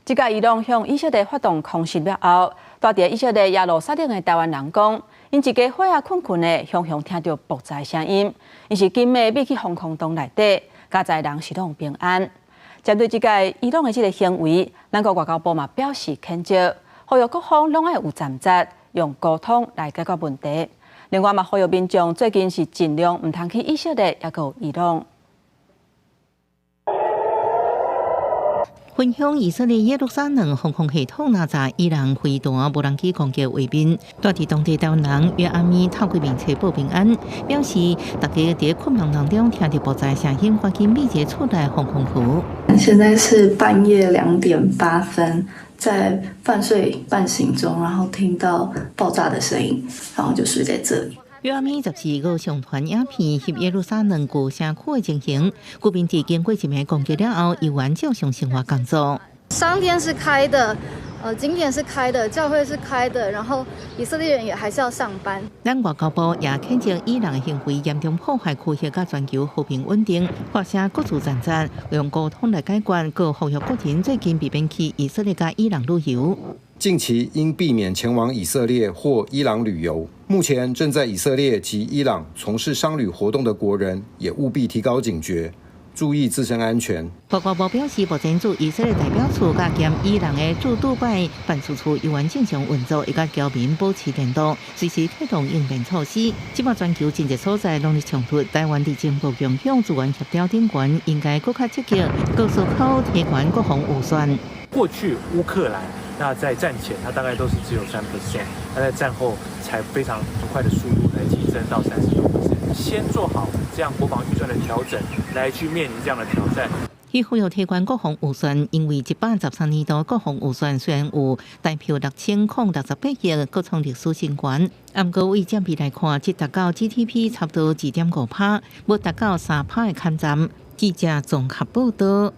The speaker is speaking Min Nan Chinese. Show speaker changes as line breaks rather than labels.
這個伊朗向以色列發動空襲了後，蹛佇以色列耶路撒冷的台灣人講，𪜶一家伙仔睏睏的，雄雄聽著爆炸聲音，𪜶是緊密覕去防空洞內底，佳哉人是攏平安。針對這個伊朗的這个行為，咱國外交部嘛表示譴責，呼籲各方攏愛有站責，用溝通來解決問題。另外嘛，呼籲民眾最近是盡量毋通去以色列，抑閣有伊朗。
分享以色列耶路撒冷防空系統哪載伊朗飛彈無人機攻擊畫面，蹛佇當地台灣人約阿米透過面冊報平安，表示大家佇睏夢當中聽著爆炸聲音，趕緊覕佇厝內防空區。
現在是半夜2點8分，在半睡半醒中，然後聽到爆炸的聲音，然後就睡在這裡。
約阿米14號上傳影片，翕耶路撒冷舊城區的情形，居民佇經過一暝攻擊了後，猶原照常生活工作。
商店是開的，景點是開的，教會是開的，然後以色列人也還是要上班。
咱外交部也譴責伊朗的行為嚴重破壞區域佮全球和平穩定，發聲各自站責，用溝通來解決。閣呼籲國人最近避免去以色列佮伊朗旅遊。
近期應避免前往以色列或伊朗旅遊。目前正在以色列及伊朗從事商旅活動的國人，也務必提高警覺，注意自身安全。
外交部表示，目前駐以色列代表處佮兼伊朗的駐杜拜辦事處猶原正常運作，會佮僑民保持聯絡，隨時推動應變措施。這擺全球真濟所在攏佇衝突，台灣佇情報共享、資源協調頂懸，應該閣較積極，閣思考提懸國防預算。
過去烏克蘭，那在戰前，它大概都是只有3%，那在戰後才非常快的速度來提升到30多%。先做好這樣國防預算的調整，來去面臨這樣的挑戰。
伊呼籲提懸國防預算，因為113年度國防預算雖然有台票6068億，閣創歷史新高，毋過以佔比來看，只達到 GDP 差不多2.5趴，無達到3趴的坎站。記者綜合報導。